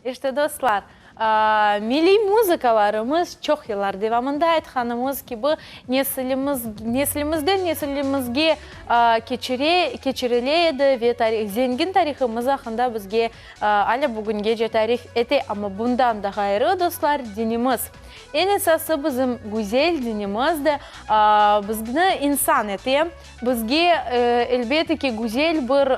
İşte, dostlar, milliy muzıkalarımız çoq yıllar devamında, aytqanımız kibi, nesilimiz, neslimizden nesilimizge keçire, keçirile edi ve tarih, zengin tarihımız aqqında bizge alâ bugüngece tarif ete. Amma bundan da ğayrı, dostlar, dinimiz, eñ esası bizim güzel dinimiz de bizni insan ete, Bizge, elbette ki, güzel bir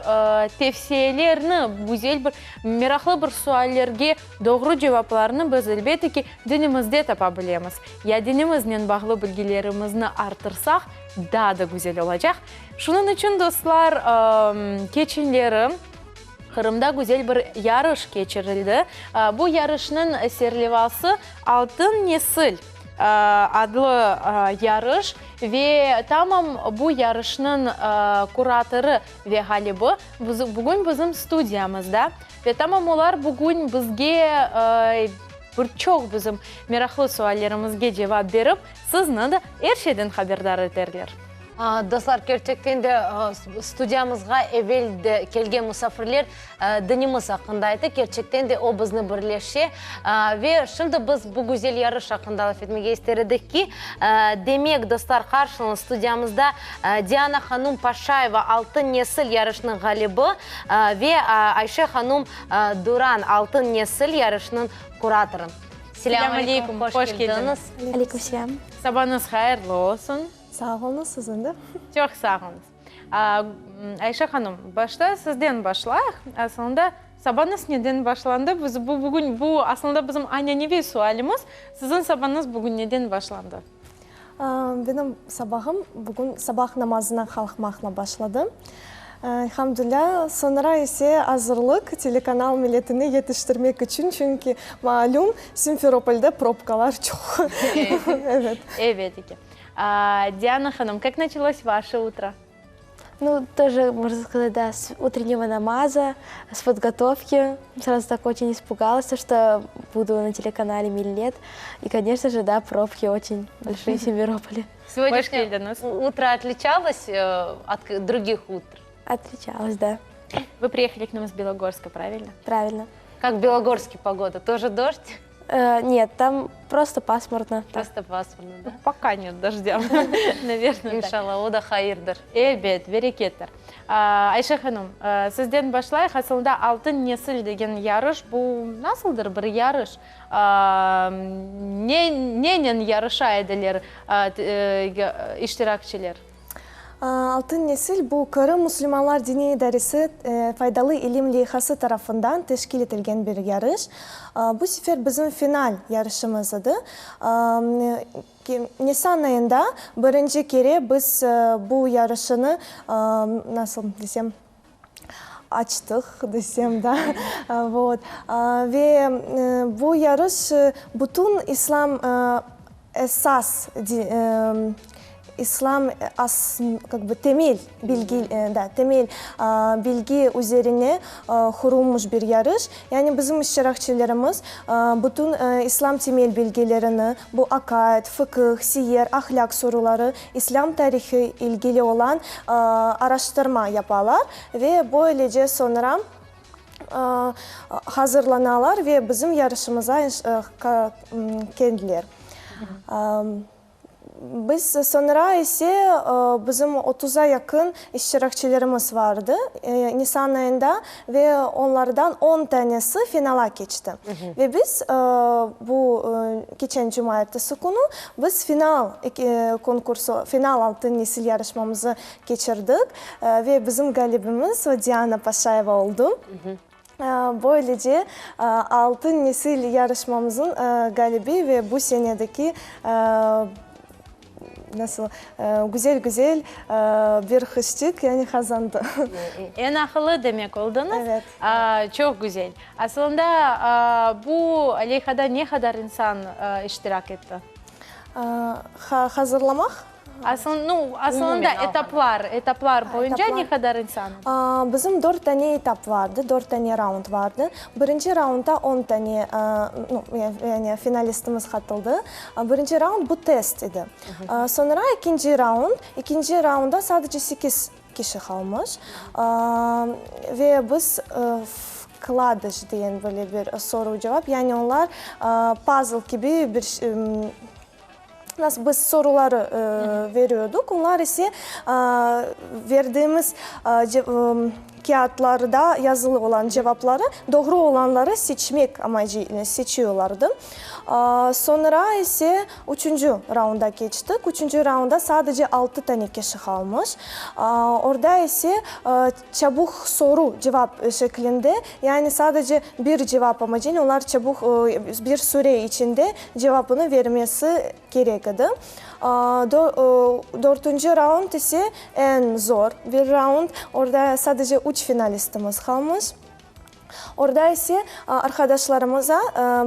tevsiyelerni, güzel bir, meraqlı bir suallerge doğru cevaplarnı biz, elbette ki, dinimizde tapa bilemiz. Ya dinimiznen bağlı bilgilerimizni arttırsaq, daa da güzel olacaq. Şunıñ içün, dostlar, keçenleri Qırımda güzel bir yarış keçirildi. Bu yarışnıñ serlevası Altın nesil adlı yarış ve tamam bu yarışnıñ kuratorı ve ğalibi bugün bizim studiyamızda ve tamam olar bugün bizge bir çoq bizim meraqlı suallerimizge cevap berip, sizni de er şeyden haberdar eterler. Dostlar, kerçekten de studiyamızğa evel de kelgen musafirler dinimiz aqqında ayttı. Kerçekten de o bizni birleşe. Ve şimdi biz bu güzel yarış aqqında laf etmege ister edik ki, demek, dostlar, qarşılañız, studiyamızda Diana hanum Paşayeva, Altın nesil yarışınıñ ğalibi ve Ayşe hanum Duran, Altın nesil yarışınıñ kuratorı. Selâm aleyküm, hoş keldiñiz. Aleyküm selâm. Sabañız hayırlı olsun. Sağ oluñız, siziñ de. Çoq sağ oluñız. Ayşe hanım, başta sizden başlayıq. Aslında, sabañız neden başlandı? Biz bu bugün, bu aslında bizim ananeviy sualimiz. Siziñ sabañız bugün neden başlandı? Benim sabahım bugün sabah namazına qalqmaqla başladı. Elhamdülâ, soñra ise azırlıq, telekanal milletini yetiştirmek içün, çünki malüm, Simferopolde probkalar çoq. Evet. Evet eken. Diana hanım, kak naçalos vaşe utro? Nu, тоже, можно сказать, да, с утреннего намаза, с подготовки. Сразу так очень испугалась, то, что буду на телеканале Миллет. И, конечно же, да, пробки очень большие в Симферополе. Сегодняшнее утро отличалось от других утр? Отличалось, да. Вы приехали к нам из Белогорска, правильно? Правильно. Как в Белогорске погода? Тоже дождь? Нет, там просто пасмурно. Просто пасмурно, да? Пока нет дождя, наверное. İnşallah, o da hayırdır. Elbet, berekettir. Ayşe hanım, sizden başlayıq. Asılında Altın nesil degen yarış, bu nasıldır bir yarış? Ne, nenen yarışa ediler iştirakçiler? Altın nesil, bu Qırım musulmanlar diniy idaresi Faydalı ilim leyhası tarafından teşkil etilgen bir yarış. Bu sefer bizim final yarışımız edi. Nisan ayında birinci kere biz bu yarışını, nasıl desem, açtıq desem da, vot. Ve bu yarış bütün islam esas, islam kak бы, temel bilgi, da, temel bilgi üzerine qurulmuş bir yarış. Yani bizim iştirakçilerimiz bütün islam temel bilgilerini, bu aqaid, fıqıh, siyer, ahlâq soruları, İslâm tarihi ilgili olan araştırma yapalar ve böylece soñra hazırlanalar ve bizim yarışımıza keldiler. Biz soñra ise bizim otuza yaqın iştirakçilerimiz vardı nisan ayında ve onlardan on tanesi finala keçti. Ve biz bu keçen cumaertesi künü biz final konkursı, final Altın nesil yarışmamızı keçirdik ve bizim ğalibimiz Diana Paşayeva oldı. Böylece, Altın nesil yarışmamızın ğalibi ve bu senedeki nasıl, güzel-güzel bir qızçıq, yani qazandı. Eñ aqıllı demek oldıñız. Evet. Çoq güzel. Asılında, bu leyhada ne qadar insan iştirak etti? Hazırlamaq? Asılında etaplar, etaplar boyunca ne qadar insan? Bizim dört tane etap vardı, dört tane raund vardı. Birinci raundda on tane, yani finalistimiz qatıldı. Birinci raund bu test edi. Soñra ekinci raund, ekinci raundda sadece sekiz kişi qalmış. Ve biz. Kladış diyen böyle bir soru-cevap, yani onlar pazl kibi bir nasıl biz soruları veriyorduk, onlar ise verdiğimiz kâğıtlarda yazılı olan cevapları doğru olanları seçmek amacı ile seçiyorlardı. Soñra ise üçünci raunda keçtik. Üçünci raunda sadece altı tane kişi qalmış. Orda ise Çabuq soru, cevap şeklinde, yani sadece bir cevap amacınen olar çabuq bir süre içinde cevapını vermesi kerek edi. Dörtünci raund ise eñ zor bir raund, orda sadece üç finalistimiz qalmış. Orda ise arqadaşlarımıza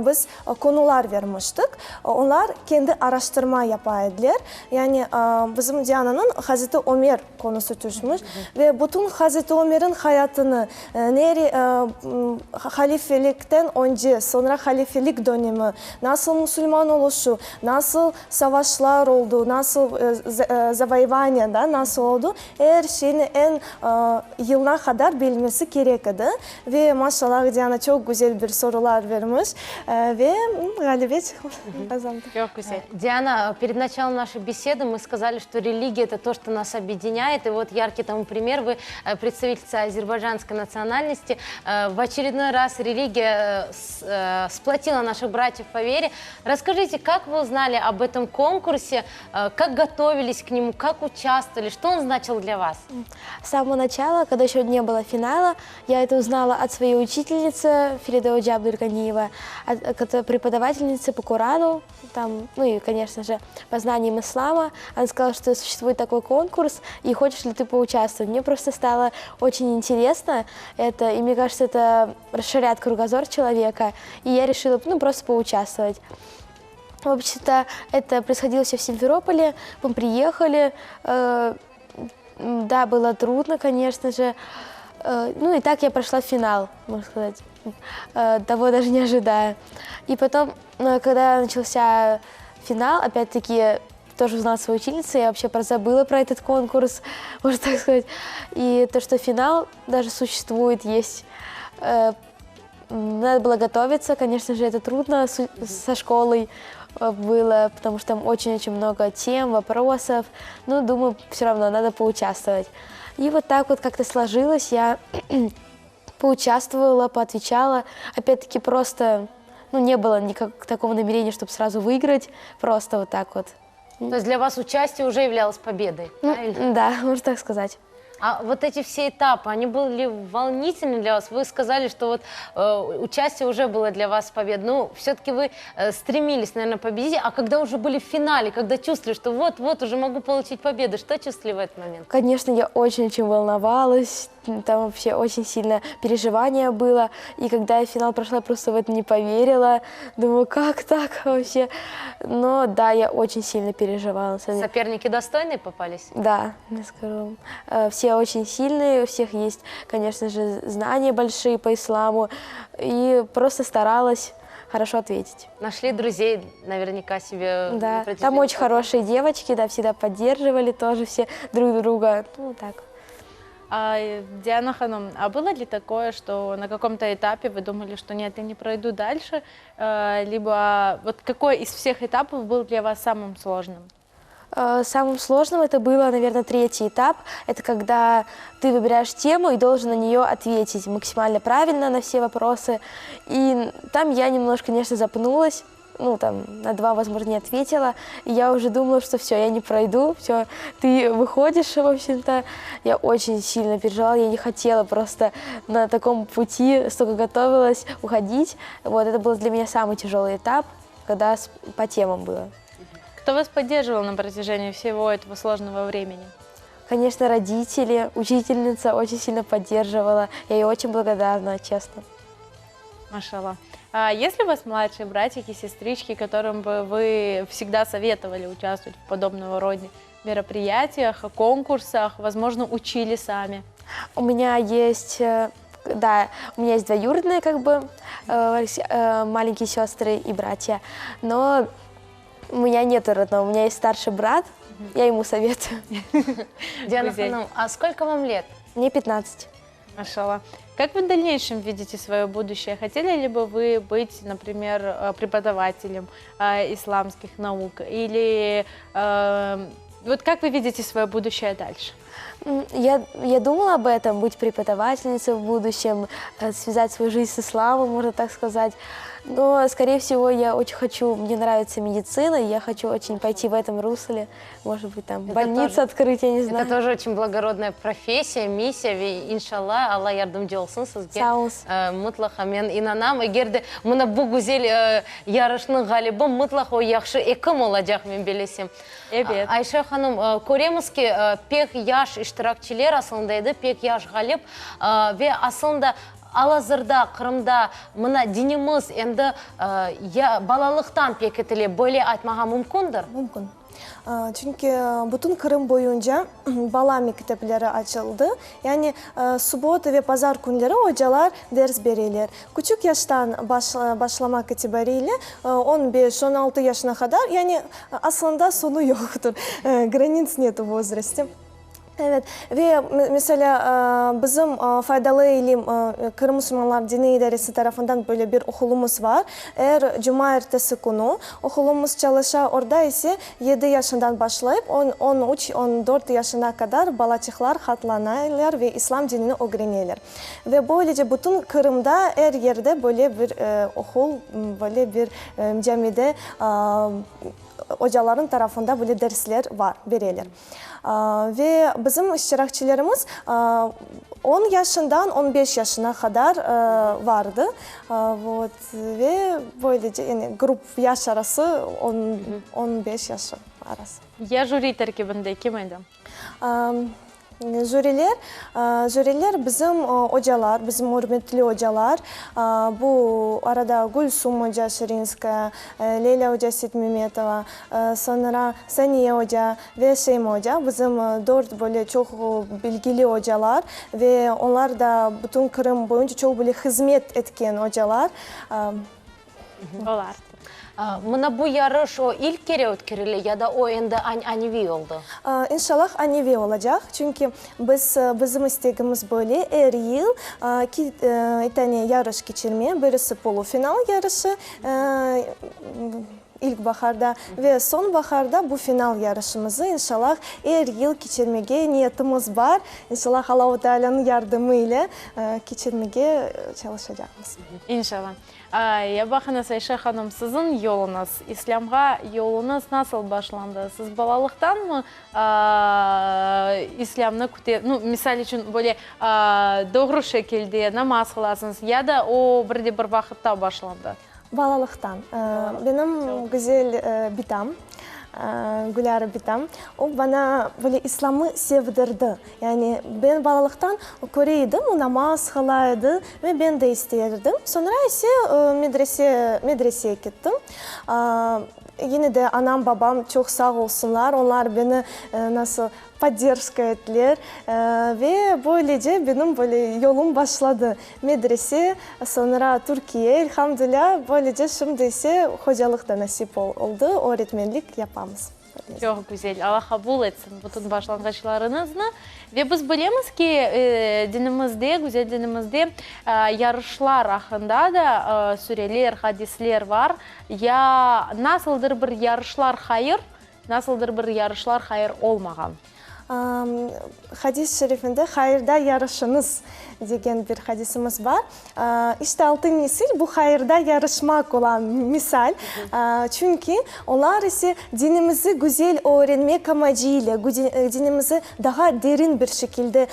biz konular vermiştik. Onlar kendi araştırma yapa ediler. Yani bizim Diananıñ Hazreti Ömer konusı tüşmüş ve bütün Hazreti Ömer'in hayatını, nere halifelikten önce, soñra halifelik dönemi, nasıl musulman oluşu, nasıl savaşlar oldu, nasıl zavoyevaniya da nasıl oldu, Er şeyni eñ yılına qadar bilmesi kerek edi. Ve maşallah, Diana çoq güzel bir sorular bermiş ve ğalebe qazandı. Çoq güzel. Diana, перед началом нашей беседы мы сказали, что религия это то, что нас объединяет. И вот яркий тому пример, вы представительница азербайджанской национальности. В очередной раз религия сплотила наших братьев по вере. Расскажите, как вы узнали об этом конкурсе, Как готовились к нему, как участвовали, что он значил для вас? С самого начала, когда еще не было финала, я это узнала от своей учительницы Фериде Оджа Абдульганиева, преподавательницы по Корану, там, ну и, конечно же, по знаниям ислама. Она сказала, что существует такой конкурс, и хочешь ли ты поучаствовать. Мне просто стало очень интересно это, и мне кажется, это расширяет кругозор человека, и я решила, ну, просто поучаствовать. В общем-то, это происходило все в Симферополе. Мы приехали. Э, да, было трудно, конечно же. Э, ну и так я прошла финал, можно сказать, э, того даже не ожидая. И потом, когда начался финал, опять-таки тоже узнала свою учительницу, я вообще прозабыла про этот конкурс, можно так сказать. И то, что финал даже существует, есть Надо было готовиться, конечно же, это трудно со школой э, было, потому что там очень-очень много тем, вопросов. Но, думаю, все равно надо поучаствовать. И вот так вот как-то сложилось, я поучаствовала, поотвечала. Опять-таки просто, ну, не было никак такого намерения, чтобы сразу выиграть, просто вот так вот. То есть для вас участие уже являлось победой, ну, правильно? Да, можно так сказать. А вот эти все этапы, они были волнительны для вас? Вы сказали, что вот э, участие уже было для вас победой. Ну, все-таки вы э, стремились, наверное, победить. А когда уже были в финале, когда чувствовали, что вот-вот уже могу получить победу, что чувствовали в этот момент? Конечно, я очень-очень волновалась. Там вообще очень сильно переживание было. И когда я финал прошла, я просто в это не поверила. Думаю, как так вообще? Но да, я очень сильно переживала. Соперники достойные попались? Да, я скажу. Э, все очень сильные, у всех есть, конечно же, знания большие по исламу. И просто старалась хорошо ответить. Нашли друзей наверняка себе. Да, там очень хорошие девочки, да, всегда поддерживали тоже все друг друга. Ну, так. А, Диана Ханум, а было ли такое, что на каком-то этапе вы думали, что нет, я не пройду дальше, э, либо вот какой из всех этапов был для вас самым сложным? Э, самым сложным это было, наверное, третий этап. Это когда ты выбираешь тему и должен на нее ответить максимально правильно на все вопросы. И там я немножко, конечно, запнулась ну, там, на два, возможно, не ответила. И я уже думала, что все, я не пройду, все, ты выходишь, в общем-то. Я очень сильно переживала, я не хотела просто на таком пути, столько готовилась, уходить. Вот, это был для меня самый тяжелый этап, когда по темам было. Кто вас поддерживал на протяжении всего этого сложного времени? Конечно, родители, учительница очень сильно поддерживала. Я ей очень благодарна, честно. Maşallah. А есть ли у вас младшие братики, сестрички, которым бы вы всегда советовали участвовать в подобного рода мероприятиях, конкурсах, возможно, учили сами? У меня есть, э, да, у меня есть двоюродные, как бы, э, э, маленькие сестры и братья, но у меня нет родного, у меня есть старший брат, я ему советую. Диана Ханум, а сколько вам лет? Мне 15. Maşallah. Как вы в дальнейшем видите свое будущее? Хотели ли бы вы быть, например, преподавателем исламских наук? Или вот как вы видите свое будущее дальше? Я, я думала об этом, быть преподавательницей в будущем, связать свою жизнь с исламом, можно так сказать. Но, скорее всего, я очень хочу, мне нравится медицина, и я хочу очень пойти в этом русле, может быть, там, Это больницу тоже- открыть, я не знаю. Это тоже очень благородная профессия, миссия. Ve inşalla, Alla yardımcı olsun sizge. Sağ olsun. Mıtlaqa men inanam, eger de mına bu güzel yarışnıñ ğalibi mıtlaq o yahşı ekim olacaq, men bilesem. Ebet. Ayşe hanım, köremiz ki, pek yaş iştirakçiler asılında edi, pek yaş ğalip. Ve asılında al-azırda Qırımda mına dinimiz endi ya balalıqtan pekitile, böyle aytmağa mümkündir? Mümkün. Çünki bütün Qırım boyunca bala mektepleri açıldı. Yani subbota ve pazar künleri ocalar ders bereler. Küçük yaştan başlamaq itibariyle on beş, on altı yaşına qadar, yani aslında soñu yoqtır, granits netu v vozraste. Evet, ve meselâ, bizim Faydalı ilim Qırım musulmanları diniy idaresi tarafından böyle bir oqulımız bar. Er cumaertesi künü oqulımız çalışa, orda ise yedi yaşından başlayıp on, on üç, on dört yaşına qadar balaçıqlar hatlanalar ve İslam dinini ögreneler. Ve böylece bütün Qırımda er yerde böyle bir oqul, böyle bir camide ocalarnıñ tarafında böyle dersler bar, bereler. Ve bizim iştirakçilerimiz on yaşından on beş yaşına qadar vardı. Vot, ve böylece, yani grup yaş arası on, on beş yaşı arası. Ya jüri terkibinde kim edi? Jüriler, jüriler bizim ocalar, bizim ürmetli ocalar. Bu arada Gülsum oca Şirinskaya, Leylâ oca Seytmemetova, soñra Saniye oca ve Şeyma oca, bizim dört böyle çoq bilgili ocalar ve onlar da bütün Qırım boyunca çoq böyle hızmet etken ocalar. Olar. Mına bu yarış o ilk kere ötkerile ya da o endi aneviy oldı? İnşallah aneviy olacaq, çünki biz, bizim istegimiz böyle, er yıl ki tane yarış keçirme, birisi polufinal yarışı, İlk baharda ve soñbaharda bu final yarışımızı, inşallah, er yıl keçirmege niyetimiz bar. İnşallah, Allahu Tealânıñ yardımı ile keçirmege çalışacaqmız. İnşallah. Ya baqıñız, Ayşe hanım, siziñ yoluñız, İslâmğa yoluñız nasıl başlandı? Siz balalıqtanmı İslâmnı küte, nu, misal içün, böyle doğru şekilde namaz qılasıñız, ya da o bir de bir vaqıtta başlandı? Balalıqtan. Benim güzel bitam, Gülâra bitam, o bana böyle İslamı sevdirdi. Yani ben balalıqtan köre edim, o namaz qıla edi ve ben de istey edim. Soñra ise medrese, medreseye kettim. Yine de anam, babam çoq sağ olsunlar, onlar beni nasıl Podderjka ettiler ve böylece benim böyle yolum başladı. Medrese, soñra Türkiye, elhamdülâ, böylece şimdi ise hocalıq da nasip oldı, öğretmenlik yapamız. Çoq güzel, Alla qabul etsin bütün başlanğıçlarıñıznı. Ve biz bilemiz ki, dinimizde, güzel dinimizde yarışlar aqqında da sureler, hadisler var. Ya nasıldır bir yarışlar hayır, Nasıldır bir yarışlar hayır olmağan. Hadis-i şerifinde hayırda yarışıñız degen bir hadisimiz bar. İşte altın nesil bu hayırda yarışmaq olan misal. Çünki olar ise dinimizi güzel öğrenmek amacıyla, dinimizi daha derin bir şekilde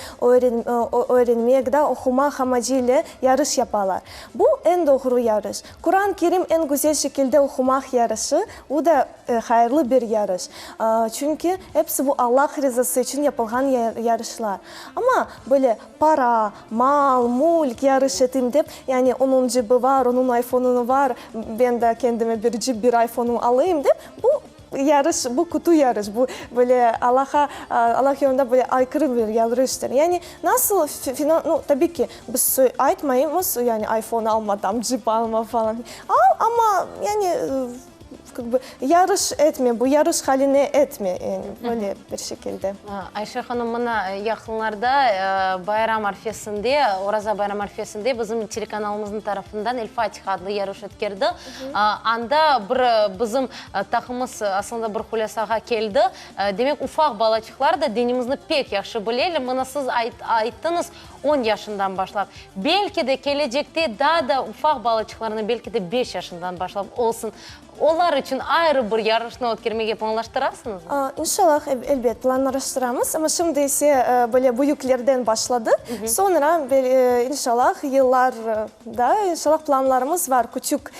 öğrenmek, da oqumaq amacıyla yarış yapalar. Bu eñ doğru yarış. Quran-ı Kerim eñ güzel şekilde oqumaq yarışı, bu da Hayırlı bir yarış. Çünki episi bu Allah rizası içün yapılğan yarışlar. Amma böyle para, mal, mülk yarış etim dep, yani onıñ cibi var, onıñ ayfonunı var, ben de kendime bir cip, bir ayfonum alayım dep, bu yarış, bu kötü yarış, bu böyle Allahqa, Allah yolunda böyle aykırı bir yarıştır. Yani nasıl finan, nu, tabiy ki, biz aytmaymız, yani ayfon alma, tam cip alma falan. Al, amma yani. Kak bı, yarış etme, bu yarış haline etme, yani böyle bir şekilde. Ayşe hanım, mına yaqınlarda bayram arfesinde, Oraza bayram arfesinde bizim telekanalımıznıñ tarafından El Fatiha adlı yarış ötkerdi. Anda bir bizim taqımız aslında bir hulâsağa keldi. Demek, ufaq balaçıqlar da dinimizni pek yahşı bileler. Mına siz ayttıñız, on yaşından başlap. Belki de kelecekte daa da ufaq balaçıqlarnı, belki de beş yaşından başlap olsun, olar içün ayrı bir yarışnı ötkermege planlaştırasıñızmı? İnşallah, elbet, planlaştıramız. Amma şimdi ise böyle büyüklerden başladıq. Soñra, inşallah, yıllarda, inşallah, planlarımız var, küçük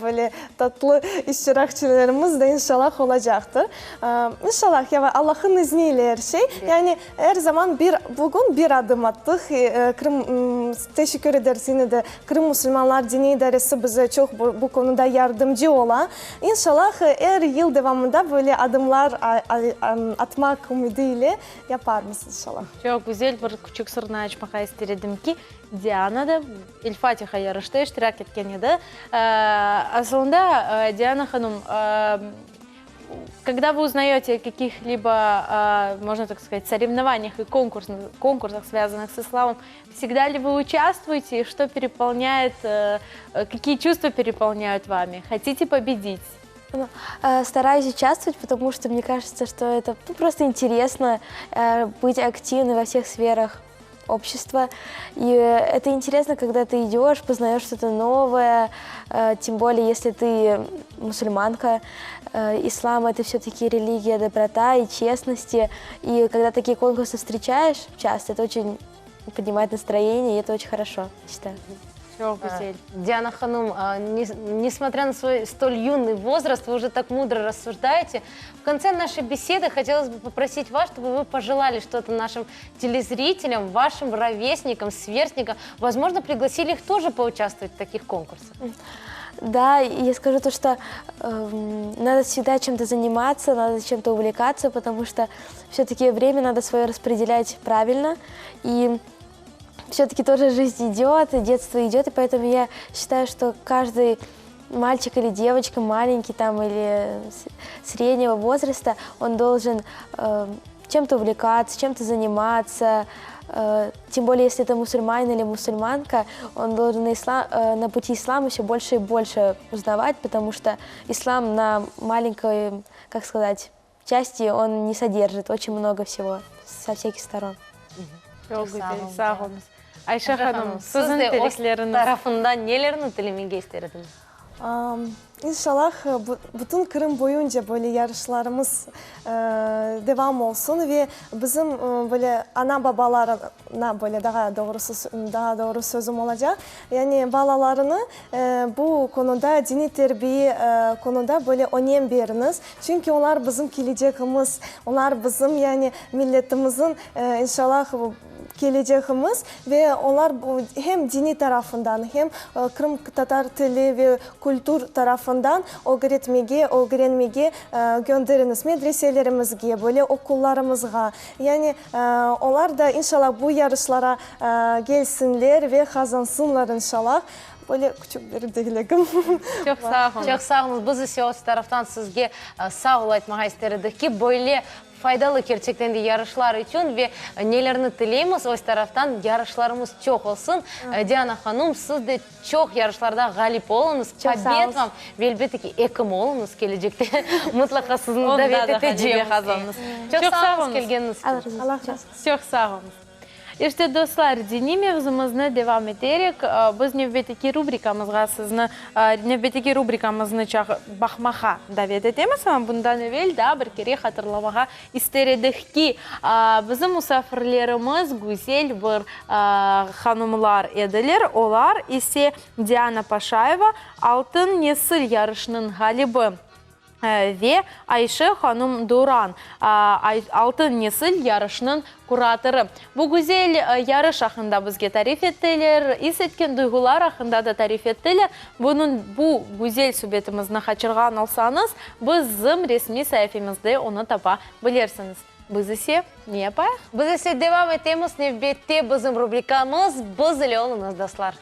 böyle tatlı iştirakçilerimiz de, inşallah, olacaqtır. İnşallah, ya Allah'ın izniyle er şey. Yani Er zaman bir, bugün bir adım attıq. Qırım, teşekkür ederiz yine de, Qırım musulmanlar diniy idaresi bize çoq bu konuda yardımcı ola. İnşallah, er yıl devamında böyle adımlar atmaq ümidi ile yaparmız, inşallah. Çoq güzel bir küçük sırnı açmağa ister edim ki, Diana da El Fatiha yarışta iştirak etken edi. Asılında, Diana hanım, Когда вы узнаете о каких-либо, можно так сказать, соревнованиях и конкурсах, связанных с исламом, всегда ли вы участвуете и что переполняет, э, какие чувства переполняют вами? Хотите победить? Ну, стараюсь участвовать, потому что мне кажется, что это ну, просто интересно э, быть активной во всех сферах общества. И это интересно, когда ты идешь, познаешь что-то новое, э, тем более, если ты мусульманка. Э, ислам – это все-таки религия доброта и честности. И когда такие конкурсы встречаешь часто, это очень поднимает настроение, и это очень хорошо, считаю. Çoq güzel. Диана hanım, несмотря на свой столь юный возраст, вы уже так мудро рассуждаете. В конце нашей беседы хотелось бы попросить вас, чтобы вы пожелали что-то нашим телезрителям, вашим ровесникам, сверстникам. Возможно, пригласили их тоже поучаствовать в таких конкурсах. Да, я скажу то, что э, надо всегда чем-то заниматься, надо чем-то увлекаться, потому что все-таки время надо свое распределять правильно. И все-таки тоже жизнь идет, и детство идет, и поэтому я считаю, что каждый мальчик или девочка, маленький там или среднего возраста, он должен э, чем-то увлекаться, чем-то заниматься, э, тем более, если это мусульманин или мусульманка, он должен на, ислам, э, на пути ислама все больше и больше узнавать, потому что ислам на маленькой, как сказать, части он не содержит очень много всего со всяких сторон. Çoq güzel, sağ oluñız. Ayşe hanım, siziñ tilekleriñiz? Tarafından nelerni tilemege ister ediñiz? İnşallah, bütün Qırım boyunca böyle yarışlarımız devam olsun ve bizim böyle ana-babalarına böyle daha doğrusı, daha doğru sözüm olacaq, yani balalarını bu konuda, diniy terbiye konuda böyle önem beriñiz, çünki olar bizim kelecegimiz, olar bizim yani milletimizniñ, inşallah, kelecegimiz ve olar hem diniy tarafından, hem qırımtatar tili ve kültür tarafından ögretmege, ögrenmege gönderiñiz medreselerimizge, böyle oqullarımızğa. Yani olar da, inşallah, bu yarışlara kelsinler ve qazansınlar, inşallah. Böyle küçük bir dilegim. Çoq sağ oluñız. Çoq sağ oluñız. Biz ise öz taraftan sizge sağ ol aytmağa ister edik ki, böyle Faydalı kerçekten de yarışlar içün ve nelerni tileymiz öz taraftan, yarışlarımız çoq olsun. Diana hanum, siz de çoq yarışlarda ğalip oluñız, Çoq sağ pobed vam ve elbette ki, ekim oluñız kelecekte, mıtlaqa sizni davet etecemiz. Çoq sağ oluñız kelgeniñiz içün. Allah razı olsun. Çoq sağ oluñız. İşte, dostlar, diniy mevzumıznı devam eterek, biz nevbetteki rubrikamızğa sizni, nevbetteki rubrikamıznı baqmağa davet etemiz. Amma bundan evel daa bir kere hatırlamağa ister edik ki, bizim musafirlerimiz güzel bir hanımlar ediler. Olar ise Diana Paşayeva, Altın nesil yarışınıñ ğalibi. Ve Ayşe hanım Duran, Altın nesil yarışınıñ kuratorı. Bu güzel yarış aqqında bizge tarif ettiler, is etken duyğular aqqında da tarif ettiler. Bunıñ, bu güzel subetimizni qaçırğan olsañız, bizim resmiy saifemizde onı tapa bilirsiñiz. Biz ise ne yapayıq? Biz ise devam etemiz, nevbette bizim rubrikamız Biz ile oluñız, dostlar!